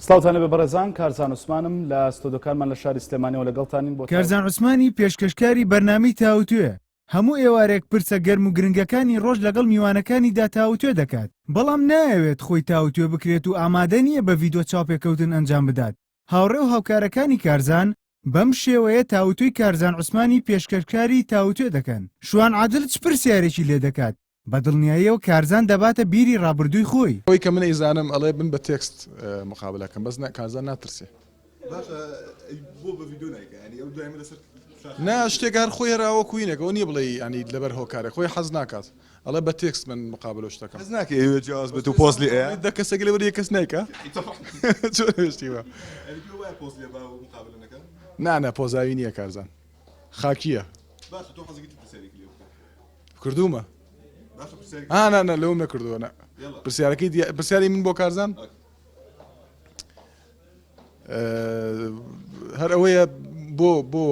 سڵاوتان لەبێ بەڕێزان کارزان عوسمانم لە ستۆدۆکانمان لە شاری سلێمانیەوە لەگەڵتانین بۆ کارزان عوسمانی پێشکەشکاری بەرنامەی تاوتوێ هەموو ئێوارێک پرسە گەرم و گرنگەکانی ڕۆژ لەگەڵ میوانەکانیدا تاوتوێ دەکات، بەڵام نایەوێت خۆی تاوتوێ بکرێت و ئامادە نییە بە ڤیدۆ چاوپێکەوتن ئەنجام بدات. هاوڕێ و هاوکارەکانی کارزان بەم شێوەیە تاوتوێی کارزان عوسمانی پێشکەشکاری تاوتوێ دەکەن. شوان عادل چ پرسیارێکی لێ دەکات؟ بە دڵنیاییەوە کارزان دەباتە بیری ڕابردووی خۆی. ئەوەی کە من ئەیزانم ئەڵێ من بە تێکست مقابلە کەم بەس نا کارزان ناترسێ. باشە ئەی بۆ بە ڤیدیۆ نایکا یانی ئەو دایمە لەسەر شاشە. نا شتێکە هەر خۆی هەر ئاوە کوینێک ئەوە نیە بڵێی یانی لەبەر هۆکارێک خۆی حەز ناکات ئەڵێ بە تێکست من مقابلە شتەکەم. حەز ناکەی ئەیەوێ جیاواز بێت و پۆز لێ ئەیا. دە کەسێک لەبەر یەک کەس نایکا چۆن ئەوێ شتی وا. یانی پێو وایە پۆز لێ با و مقابلە نەکا؟ نا نا پۆزاوی نیە کارزان خاکیە. باشە تۆ حەزەکەی چ پرسیارێکی لێ بکەی؟ کردوومە ها نا نا لەوم نەکردووە نا پرسیارەکەی پرسیاری من بۆ کارزان هەر ئەوەیە بۆ بۆ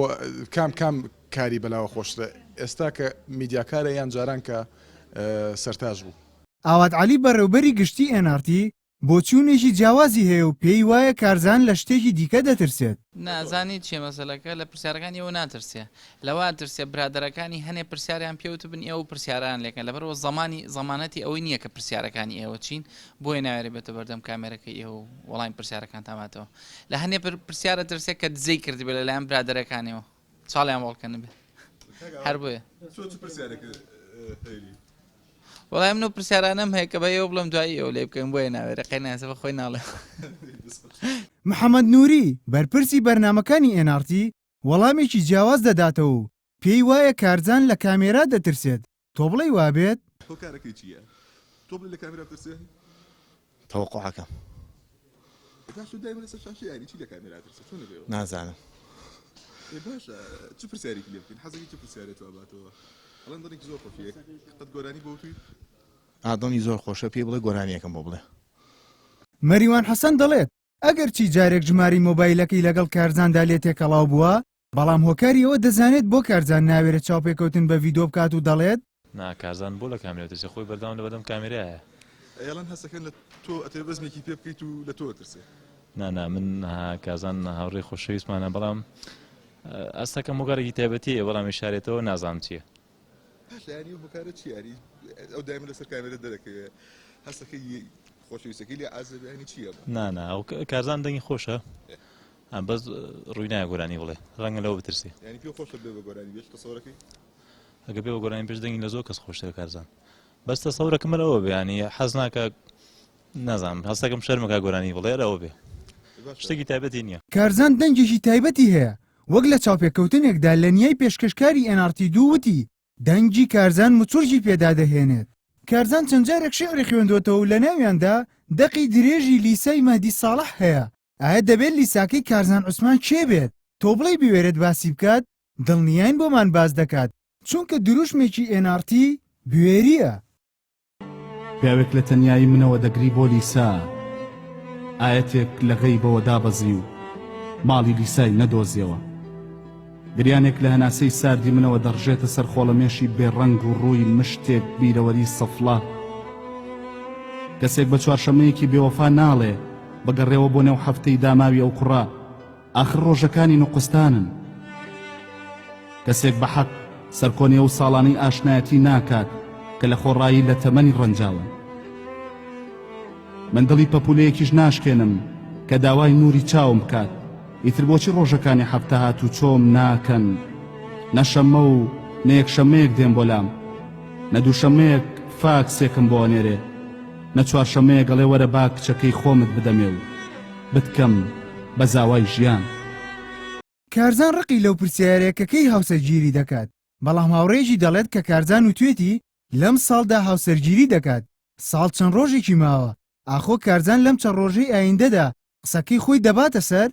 کام کام کاری بەلاوە خۆشترە ئێستا کە میدیاکارە یان جاران کە سەرتاج بوو. ئاوات عەلی بەڕێوبەری گشتی ئێن ئاڕ تی بۆچوونێکی جیاوازی هەیە و پێی وایە کارزان لە شتێکی دیکە دەترسێت. نا زانی چیە مەسەلەکە لە پرسیارەکانی ئێوە ناترسێ لەوە ئەترسێ برادەرەکانی هەنێ پرسیاریان پێ وتبن ئێوە پرسیاران لێکەن لەبەرئەوە زەمانی زەمانەتی ئەوەی نیە کە پرسیارەکانی ئێوە چین بۆیە ناوێرێ بێتە بەردەم کامێرەکەی ئێوە و وەڵامی پرسیارەکانتان باتەوە لە هەنێ پرسیار ئەترسێ کە دزەی کردبێ لەلایەن برادەرەکانیەوە چاڵیان بۆڵکەنبێ هەر بۆیە. تۆ چ پرسیارێکت هەیە؟ وەڵای من ئەو پرسیارانەم هەیە کە بە ئێوە بڵێم دوایی ئێوە لێ بکەن بۆیە ناوێرێ قەی ناسە بە خۆی ناڵێ. محەمەد نوری، بەرپرسی بەرنامەکانی ئێن ئاڕ تی، وەڵامێکی جیاواز دەداتەوە و پێی وایە کارزان لە کامێرا دەترسێت، تۆ بڵێی وابێت؟ هۆکارەکەی چییە؟ تۆ بڵێی لە کامێرا بترسێ؟ تەوەقوعەکەم. باشە دایمە لەسەر شاشەیە یانی چی لە کامێرا ئەترسێ چۆن ئەبێ؟ نازانم. ئێ باشە چ پرسیارێکی لێ بکەین حەزەکەی چ پرسیارێ تۆ ئەباتەوە ئەڵێن دەنگێکی زۆر خۆشی هەیە قەت گۆرانی بۆ وتووی؟ ئا دەنگی زۆر خۆشە پێی بڵێ گۆرانیەکەم بۆ بڵێ. مەریوان حەسەن دەڵێت، ئەگەرچی جارێک ژمارەی مۆبایلەکەی لەگەڵ کارزاندا لێ تێکەڵاو بووە، بەڵام هۆکاری ئەوە دەزانێت بۆ کارزان ناوێرێت چاوپێکەوتن بە ڤیدۆ بکات و دەڵێت، نا کارزان بۆ لە کامێرا دەترسێ خۆی بەردەوام لەبەردەم کامێرایە. ئەیەڵێن هەستەکەن لە تۆ ئەتەوێ بەزمێکی پێ بکەیت و لە تۆ ئەترسێ. نا نا من کارزان هاوڕێی خۆشەویستمانە بەڵام ئەستەکەم هۆکارێکی تایبەتی هەیە بەڵام ئیشارێتەوە نازانم چییە. باشە یانی ئەو هۆکارە چییە یانی ئەو دایمە لەسەر کامێرە دەرەکەوێ هەستەکەی خۆشەویستەکەی لێ عازب ینی چییە؟ نا نا ئەو کارزان دەنگی خۆشە بەس ڕووی نایە گۆرانی بڵێ ڕەنگە لەوە بترسێ. یانی پێ خۆشە بێ بە گۆرانی بێژ تەسەورەکەی؟ ئەگە بێ بە گۆرانی بێژ دەنگی لە زۆر کەس خۆشترە کارزان بەس تەسەورەکەم هەر ئەوە بێ ینی حەز ناکە نازانم هەستەکەم شەرمەکە گۆرانی بڵێ هەر ئەوە بێ شتێکی تایبەتی نییە. کارزان دەنگێکی تایبەتی هەیە، وەک لە چاوپێکەوتنێکدا لە نیای پێشکەشکاری ئێن ئاڕ تی دوو وتی، دەنگی کارزان مچوڕکی پێدا دەهێنێت. کارزان چەند جارێک شیعری خوێندۆتەوە و لەناویاندا دەقی درێژی لیسای مەهدی ساڵح هەیە، ئایا دەبێت لیساکەی کارزان عوسمان کێ بێت؟ تۆ بڵێی بوێرێت باسی بکات؟ دڵنیاین بۆمان باس دەکات، چونکە دروشمێکی ئێن ئاڕ تی بوێرییە. پیاوێک لە تەنیایی منەوە دەگری بۆ لیسا ئایەتێک لە غەیبەوە دابەزی و ماڵی لیسای نەدۆزیەوە گریانێک لە هەناسەی ساردی منەوە دەڕژێتە سەر خۆڵەمێشی بێڕەنگ و ڕووی مشتێک بیرەوەری سەفڵە کەسێک بە چوارشەمەیەکی بێوەفا ناڵێ بگەڕێوە بۆ نێو هەفتەی داماوی ئەو کوڕە ئاخر ڕۆژەکانی نوقستانن. کەسێک بە حەق سەرکۆنەی ئەو ساڵانەی ئاشنایەتی ناکات کە لە خۆڕایی لە تەمەنی ڕەنجاون. من دڵی پەپوولەیەکیش ناشکێنم کە داوای نووری چاوم بکات، ئیتر بۆچی ڕۆژەکانی هەفتە هاتوچۆم ناکەن؟ نە شەممە و نە یەکشەممەیەک دێن بۆ لام، نە دووشەممەیەک فاکسێکم بۆ ئەنێرێ، نە چوارشەممەیەک ئەڵێ وەرە با کچەکەی خۆمت بدەمێ و بتکەم بە زاوای ژیان. کارزان ڕقی لەو پرسیارەیە کە کەی هاوسەرگیری دەکات، بەڵام هاوڕێیەکی دەڵێت کە کارزان وتوێتی لەم ساڵدا هاوسەرگیری دەکات، ساڵ چەند ڕۆژێکی ماوە، ئاخۆ کارزان لەم چەند ڕۆژەی ئایندەدا قسەکەی خۆی دەباتە سەر؟